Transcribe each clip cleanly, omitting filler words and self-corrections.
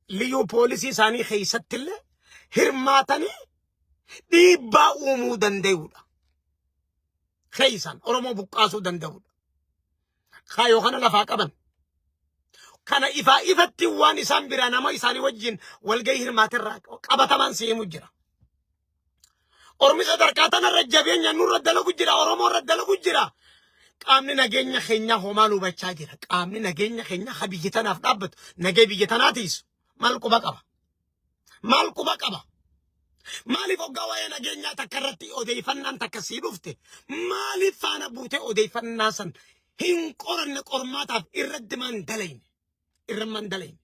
Liyyuu poolisii isaanii keessattillee hirmaatanii dhiibbaa uumuu danda'uudha. Keessan Oromoo buqqaasuu danda'uudha. Kaayoo kana lafaa qaban. Kana ifaa ifatti waan isaan biraa nama isaanii wajjin walgahii hirmaaterraa qabatamaan si himu jira. Ormi sadarkaa tanarra jabeenya nurra dalagu jira, Oromoo irra dalagu jira. Qaamni nageenya keenyaa homaa nu hubachaa jira. Qaamni nageenya keenyaa ha biyya tanaaf dhaabbatu, nagee biyya tanaa tiisu maal quba qaba? Maal quba qaba? Maaliif hoggaa waa'ee nageenyaa takka irratti odeeffannaan takka sii dhufte maaliif faana buutee odeeffannaa san hin qoranne qormaataaf irratti maan dalayne? Irra maan dalayne?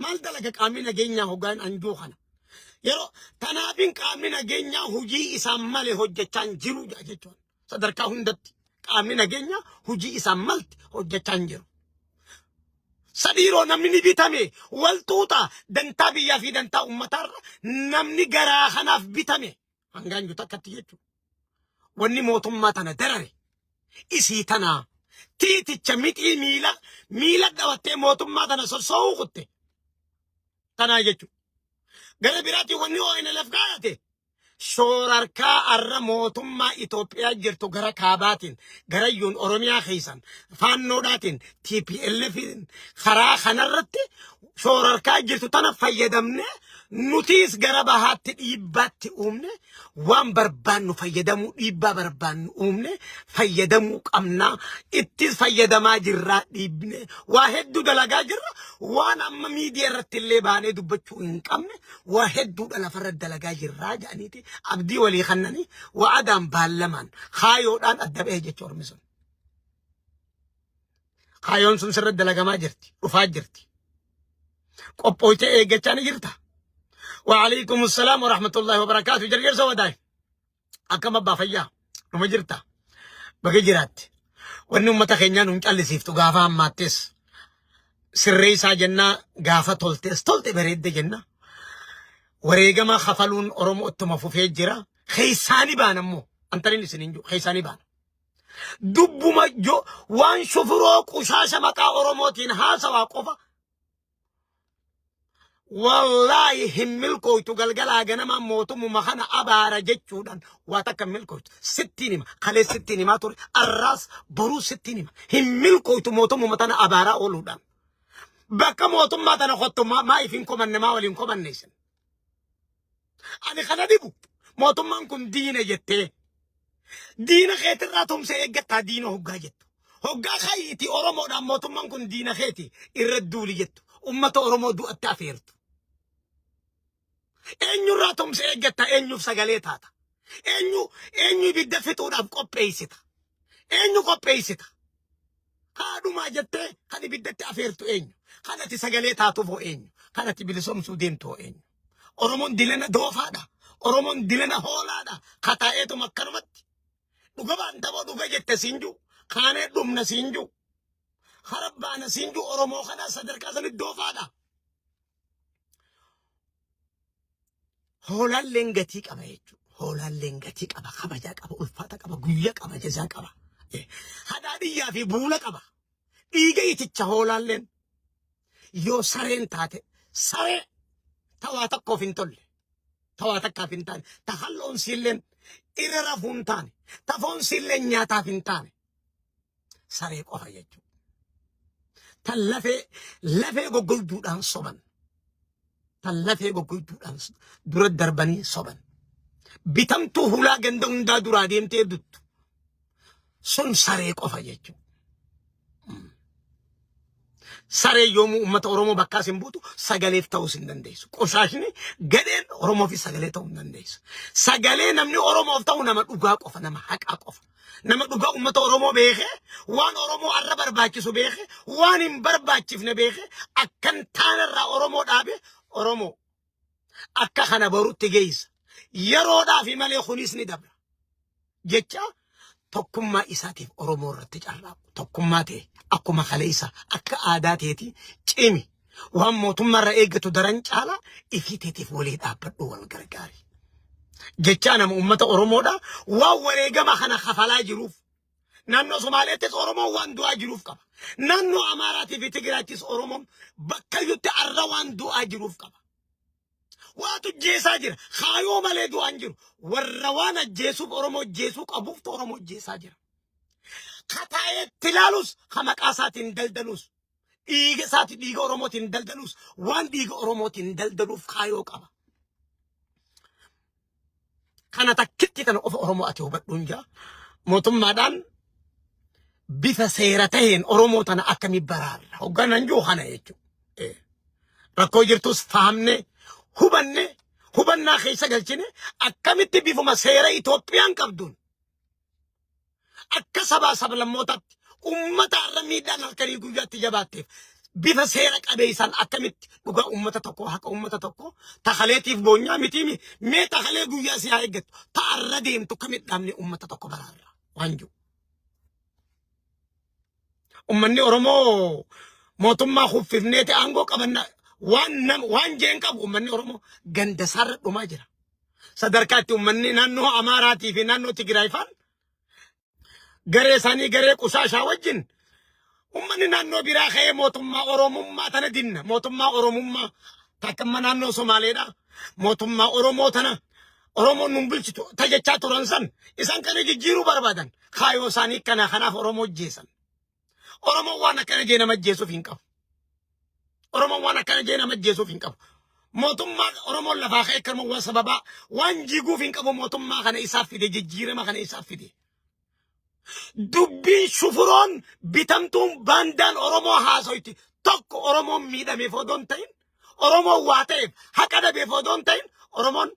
Maal dalaga qaamni nageenyaa hoggaan anjuu kana? Yeroo tanaafin qaamni nageenyaa hojii isaan malee hojjechaa hin jiru jechuudha. Sadarkaa hundatti qaamni nageenyaa hojii isaan malte hojjechaa hin jiru. Sadiiroo namni ni bitame wal xuuxa dantaa biyyaa fi dantaa uummataarra namni garaa kanaaf bitame hangaan jiru takkatti jechuudha. Wanni mootummaa tana darare isii tanaa tiiticha mixii miila miila dhawattee mootummaa tana sosso'uu kutte tanaa jechuudha. Gara biraatiin wanni ONLF kaayate shoorarkaa arra mootummaa Itoophiyaa jirtu gara kaabaatiin garayyuun Oromiyaa keessan faannoodhaatiin TPLFin karaa kanarratti shoorarkaa jirtu tana fayyadamne nutiis gara bahaatti dhiibbaatti uumne waan barbaannu fayyadamuu dhiibbaa barbaannu uumne fayyadamuu qabnaa ittis fayyadamaa jirraa dhiibne waa hedduu dalagaa jirra waan amma miidiyaa irratti illee baanee dubbachuu hin qabne waa hedduudha lafarra dalagaa jirraa jedhaniiti abdii walii kannanii wa'adaan baallamaan kaayoodhaan adda ba'e jecha ormi sun. Kaayoon sun sirra dalagamaa jirti dhufaa jirti. Qophooytee eeggachaa ni jirta. Wa'alaikum salaam wa rahmatullahi wa barakaatu. Jarjarsa wadaay. Akkam abbaa fayyaa numa jirta. Baga jiraatte. Wanni uummata keenyaa nun callisiiftu gaafa hammaattees sirreessaa jennaa gaafa toltees tolte bareedde jenna. Wareegama kafaluun Oromoo ittuma fufee jira. Keessaani baana immoo antaniin isin hin jiru keessaani baana. Dubbuma waan shufuroo qushaasha maqaa Oromootiin haasawaa qofa Wallaahi hin milkooytu galgalaa ganamaa mootummuma kana abaara jechuudhaan waa takka hin milkooytu. Sittiin hima. Kalee sittiin himaa ture. Arraas boruu sittiin hima. Hin milkooytu mootummuma tana abaaraa ooluudhaan. Bakka mootummaa tana kottu maa if hin komanne maa waliin komanne isin. Ani kana dhibu mootummaan kun diina jettee diina keetirraa tumsa eeggattaa diina hoggaa jettu. Hoggaa kayiiti Oromoodhaan mootummaan kun diina keeti irra duuli jettu. Ummata Oromoo du'atti afeertu. Eenyurraa tumsa eeggattaa eenyuuf sagalee taata. Eenyu eenyu ibidda fixuudhaaf qopheessita. Eenyu qopheessita. Haadhumaa jettee kan ibiddatti afeertu eenyu? Kan ati sagalee taatuuf hoo eenyu? Kan ati bilisomsuu deemtu hoo eenyu? Oromoon dilana doofaadha. Oromoon dilana hoolaadha. Kataa'eetuma akkanumatti. Dhuga baan taboo dhuga jette siin jiru. Kaanee dhumna siin jiru. Hara baana siin jiru Oromoo kanaa sadarkaa sanitti doofaadha. Hoolaalleen gatii qaba jechuudha. Hoolaalleen gatii qaba, kabajaa qaba, ulfaata qaba, guyya qaba, jazaa qaba. Hadhaa dhiyyaa fi buula qaba. Dhiiga iticha hoolaalleen yoo sareen taate saree tawaa tokkoof hin tolle. Tawaa takkaaf hin taane. Ta halloon siilleen irra rafuu hin taane. Ta foon siilleen nyaataaf hin taane. Saree qofa jechuudha. Tan lafee lafee goggogduudhaan soban. Tan lafee goggogduudhaan dura darbanii soban. Bitamtuu hulaa ganda hundaa duraa deemtee duttu. Sun saree qofa jechuudha. Saree yoomuu uummata Oromoo bakkaas hin buutu sagaleef ta'uus hin dandeessu. Qoshaashni gadheen Oromoofi sagalee ta'uu hin dandeessu. Sagalee namni Oromoof ta'u nama dhugaa qofa, nama haqaa qofa. Nama dhugaa uummata Oromoo beekee waan Oromoo arra barbaachisu beekee waan hin barbaachifne beekee akkan taanarraa Oromoo dhaabe Oromoo akka kana borutti geessa. Yeroodhaafi malee kunis ni dabra. Jecha tokkummaa isaatiif Oromoo irratti carraaqu. Tokkummaa ta'e akkuma kaleessa akka aadaa teeti cimi. Waan mootummaa irra eeggatu daran caala ifii teetiif walii dhaabbadhu wal gargaari. Jechaa nama uummata Oromoodha waan wareegama kana kafalaa jiruuf. Naannoo Somaaleettis Oromoon waan du'aa jiruuf qaba. Naannoo Amaaraatii fi Tigraayittis Oromoon bakkayyutti arra waan du'aa jiruuf qaba. Waatu ajjeesaa jira. Kaayoo malee du'aan jiru. Warra waan ajjeesuuf Oromoo ajjeesuu qabuuftu Oromoo ajjeesaa jira. Ka taa'eetti ilaalus, ka maqaa isaatiin daldalus, dhiiga isaatiin dhiiga Oromootiin daldalus, waan dhiiga Oromootiin daldaluuf kaayoo qaba. Kana takkitti tana qofa Oromoo ati hubadhuun jira. Mootummaadhaan bifa seera taheen Oromoo tana akkamii baraarra hogganan jiru kana jechuudha. Rakkoo jirtus fahamne hubanne hubannaa keessa galchine akkamitti bifuma seera Itoophiyaan qabduun akka sabaa sablammootaatti ummata irra miidhaan halkanii guyyaatti jabaatteef bifa seera qabeessaan akkamitti dhugaa ummata tokkoo haqa ummata tokkoo takaleetiif boonyaa mitiimi mee takalee guyyaa si haa eeggattu ta'arra deemtu akkamitti dhaabne ummata tokko baraarra waan jiru. Ummanni Oromoo mootummaa kuffifneeti aangoo qabanna waan nam waan jeen qabu ummanni Oromoo ganda isaarra dhumaa jira. Sadarkaa itti ummanni naannoo Amaaraatii fi naannoo Tigraay faan garee isaanii garee qushaashaa wajjin ummanni naannoo biraa ka'ee mootummaa Oromummaa tana dinna. Mootummaa Oromummaa takka amma naannoo Somaaleedha. Mootummaa Oromoo tana Oromoon nun bulchitu ta jechaa turan san isaan kana jijjiiruu barbaadan. Kaayoo isaanii kana kanaaf Oromoo ajjeesan. Oromoon waan akkana jee nama ajjeesuuf hin qabu. Oromoon waan akkana jee nama ajjeesuuf hin qabu. Mootummaa Oromoon lafaa ka'ee kanuma waan sababaa waan jiguuf hin qabu mootummaa kana isaaf fide jijjiirama kana isaaf fide. Dubbiin shufuroon bitamtuun baandaan Oromoo haasoyti tokko Oromoon miidhameef odoo hin ta'in Oromoon waa ta'eef haqa dhabeef odoo hin ta'in Oromoon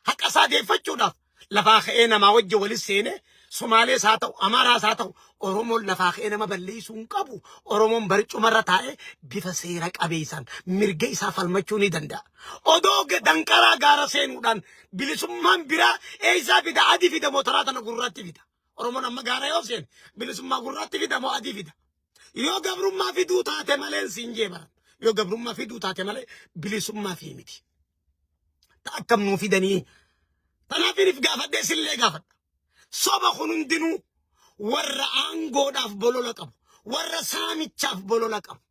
haqa isaa deeffachuudhaaf lafaa ka'ee namaa wajji wali seenee Somaalees haa ta'u Amaaraas haa ta'u Oromoon lafaa ka'ee nama balleessuu hin qabu. Oromoon barcumarra taa'ee bifa seera qabeessaan mirga isaa falmachuu ni danda'a. Odoo danqaraa gaara seenuudhaan bilisummaan biraa eessaa fida adii fida motoraa tana gurraatti fida. Oromoon amma gaara yoo seene bilisummaa gurraatti fida moo adii fida. Yoo gabrummaa fiduu taate malee siin jee baran. Yoo gabrummaa fiduu taate malee bilisummaa fi miti. Ta akkam nuu fidanii. Tanaaf if gaafadhee sillee gaafadha. Soba kun hundinuu warra aangoodhaaf bolola qabu, warra saamichaaf bolola qabu,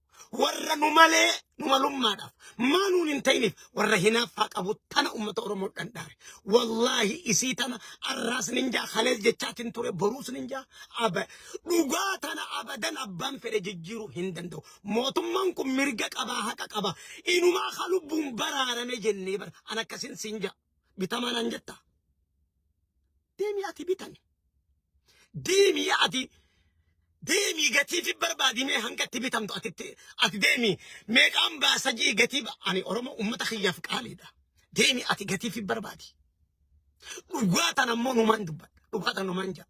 warra nu malee nu malummaadhaaf maa nuun hin ta'iniif warra hinaaffaa qabu tana uummata Oromoo dhandhaare. Wallaahi isii tana arraas nin jaa kalees jechaatiin ture boruus nin jaa aba dhugaa tana abadan abbaan fedhe jijjiiruu hin danda'u. Mootummaan kun mirga qabaa haqa qaba. Inumaa ka lubbuun baraarame jennee bara an akkasin siin jaa. Bitamaa naan jettaa? Deemii ati bitami. Deemii ati deemii gatii fi barbaadi mee hanga itti bitamtu ati ati deemii meeqaan baasa jii gatii ani Oromoo uummata kiyyaaf qaaliidha. Deemii ati gatii fi barbaadi. Dhugaa tana immoo numaan dubbadha. Dhugaa tana numaan jedha.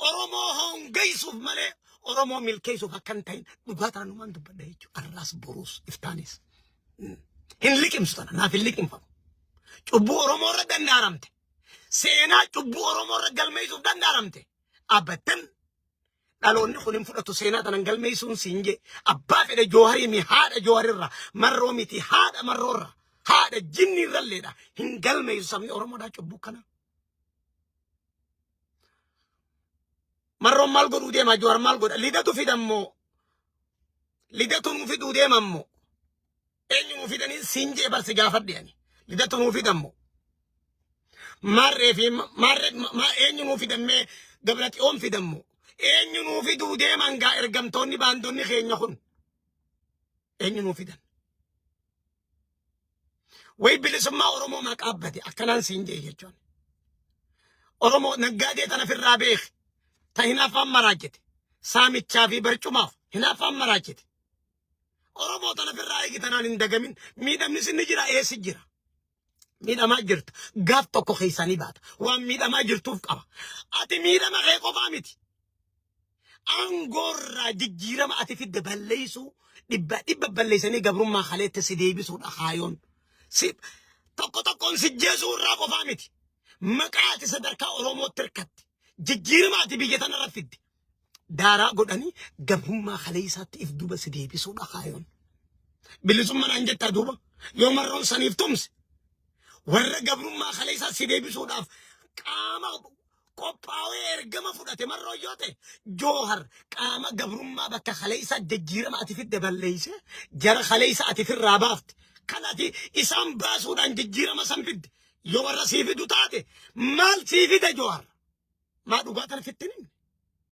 Oromoo hongeessuuf malee Oromoo milkeessuuf akka hin ta'in dhugaa tana numaan dubbadha jechuudha. Arraas boruus iftaanis. Hin liqimsu tana naaf hin liqimfamu. Cubbuu Oromoo irra dandaaramte. Seenaa cubbuu Oromoo irra galmeessuuf dandaaramte. Abadan dhaloonni kun hin fudhatu seenaa tanan galmeessuun siin jee. Abbaa fedhe jooharii mi haadha jooharirra marroo miti haadha marroorra haadha jinni irralleedha hin galmeessu sabni Oromoodhaa cubbuu kana. Marroon maal godhuu deema Jowaar maal godha lidatu fidammoo lidatu nuu fiduu deemammoo eenyu nuu fidanii siin jee barsi gaafadhe ani lidatu nuu fidammoo maarree fi maarree eenyu nuu fidammee gabra xiyoon fidammoo eenyu nuu fiduu deeman gaa ergamtoonni baandonni keenya kun eenyu nuu fidan. Way bilisummaa Oromoo maqaa bade akkanaan siin jee jechuun. Oromoo naggaadee tana firraa beeki. Ta hinaaffaan maraachite. Saamichaa fi barcumaaf hinaaffaan maraachite. Oromoo tana firraa eegi tanaan hin dagamin. Miidhamni sinni jira eessi jira. Miidhamaa jirta. Gaaf tokko keessaa ni baata. Waan miidhamaa jirtuuf qaba. Ati miidhama kee qofaa miti. Aangoorraa jijjiirama ati fidde balleessuu dhibba dhibba balleessanii gabrummaa kaleetti si deebisuudha kaayoon. Si tokko tokkoon si jeesuu irraa qofaa miti. Maqaa ati sadarkaa Oromootti hirkatte. Jijjiirama ati biyya tanarra fidde. Daaraa godhanii gabrummaa kaleessaatti if duuba si deebisuudha kaayoon. Bilisummaa naan jettaa duuba yoo marroon saniif tumse warra gabrummaa kaleessaa si deebisuudhaaf qaama Qophaa'ee ergama fudhate Marroo yoo ta'e, Joohar qaama gabrummaa bakka kaleessa jijjiirama ati fidde balleeyse, jara kaleessa ati firraa baafte kan ati isaan baasuudhaan jijjiirama san fidde yoo warra sii fidu taate, maal sii fide Joohar? Maa dhugaa tana fittin himne?